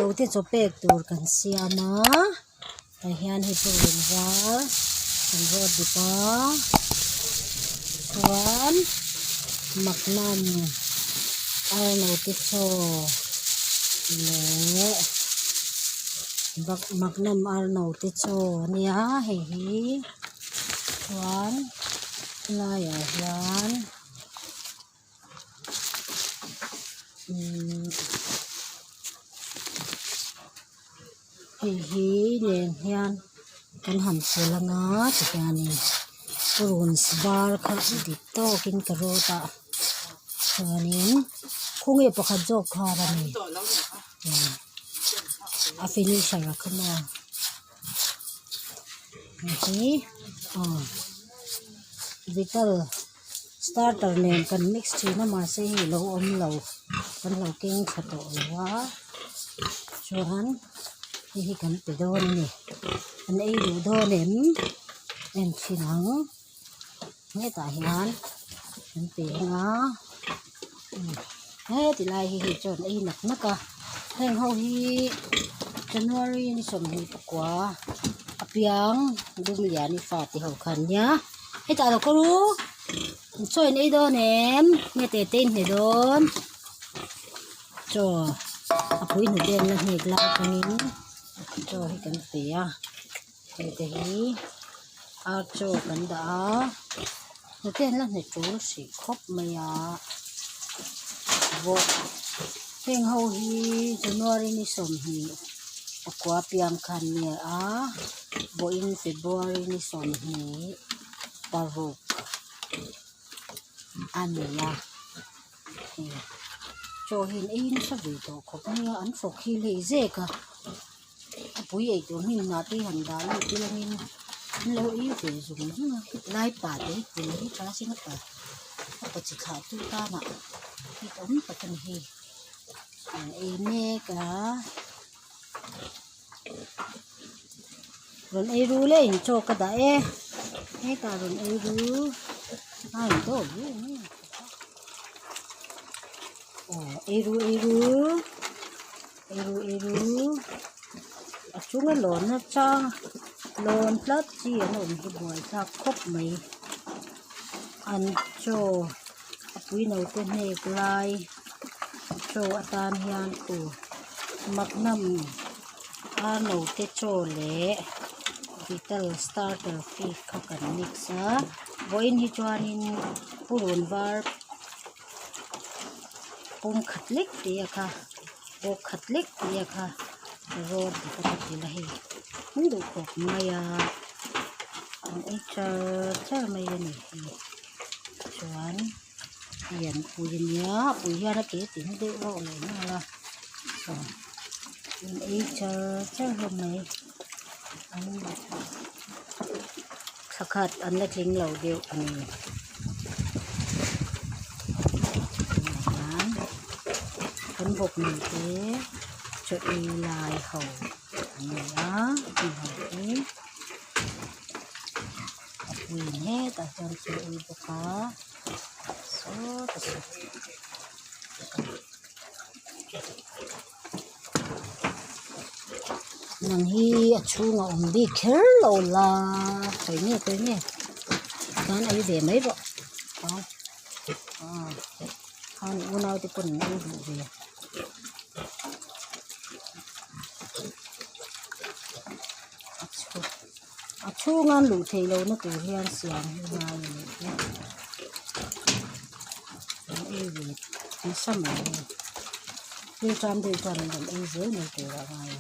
Note chaw pek tur kan siam a tah hian hei purun var kan rawt dip a chuan magnum ar note chaw leh magnum ar note chaw a nia hei hi chuan helaiah hian. Hei hi nen hian kan han pawlh anga tihianin purun var kha dik tawkin ka rawt a chuanin khawnge pakhat zawk khar a ni a finisher a kha maw hei hi aw vital. Starter nen kan mix thin a mahse hei lo awm lo kan lo keng thla tawh lo a chuan hei hi kan pe dawn a ni an ei duh dawn em en chhin ang hetah hian an pe ang a heti lai hi hei chuan ei nak nak a heng ho hi January ni 24 apiang Dumliani fate ho kha an nia. Hetah lo kal u chaw in ei dawn em nge teh te in hne dawn chaw a pui hnu vel na hnek lai atangin chaw hi kan pe a hei te hi ar chaw kan dah a hnute an la hne tul hrih khawp mai a vawk heng ho hi January ni 29 piang kha an ni a. Vawiin February ni 26 a ni a hei chaw hi an ei nasa ve tawh khawp mai a an fawk hi hlei zek a a pui ei tur hnim hnah te hi han dah lut ila angin an lo ei ve zung zung a lai pa te hi pui hi tha sin a pa a pa chi thlah tu tana hit awm tak a ni hei an ei mek a. Rawn ei ru le in chaw ka dah e hetah rawn ei ru a in dawh ve mai aw ei ru ei ru ei ru ei ru a chunga lawn na chang lawn tlat chi an awm hi buai thlak khawp mai an chaw a pui no te hnek lai chaw atan hian khu. Magnum a note chaw leh vital starter feed kha kan mix a vawiin hi chuanin purun var pum khat lek te a kha bawk khat lek te a kha rawt te ka ti la hei an duh khawp mai a an ei char char mai a ni hei chuan. Lian pui a nia a pui hian a ke tin deuh reuh leh nghal a chuan an ei char char hlawm mai an thla khat an la tling lo deuh a ni kan bawk nei te chaw ei lai ho an ni a heng ho hi. A pui hetah hian thil ei bawk a sawta saw nang hi a chhungah awm bik kher lo la khawi nge khawi nge khan ei ve mai rawh khan i unau te pawn an ei duh ve. A chhunga luh theih lohna tur hian siam hi ngai a nih hi an ei ve nasa mai a ni thil tan deuh chuan an rawn ei zel mai tur a ngai a ni.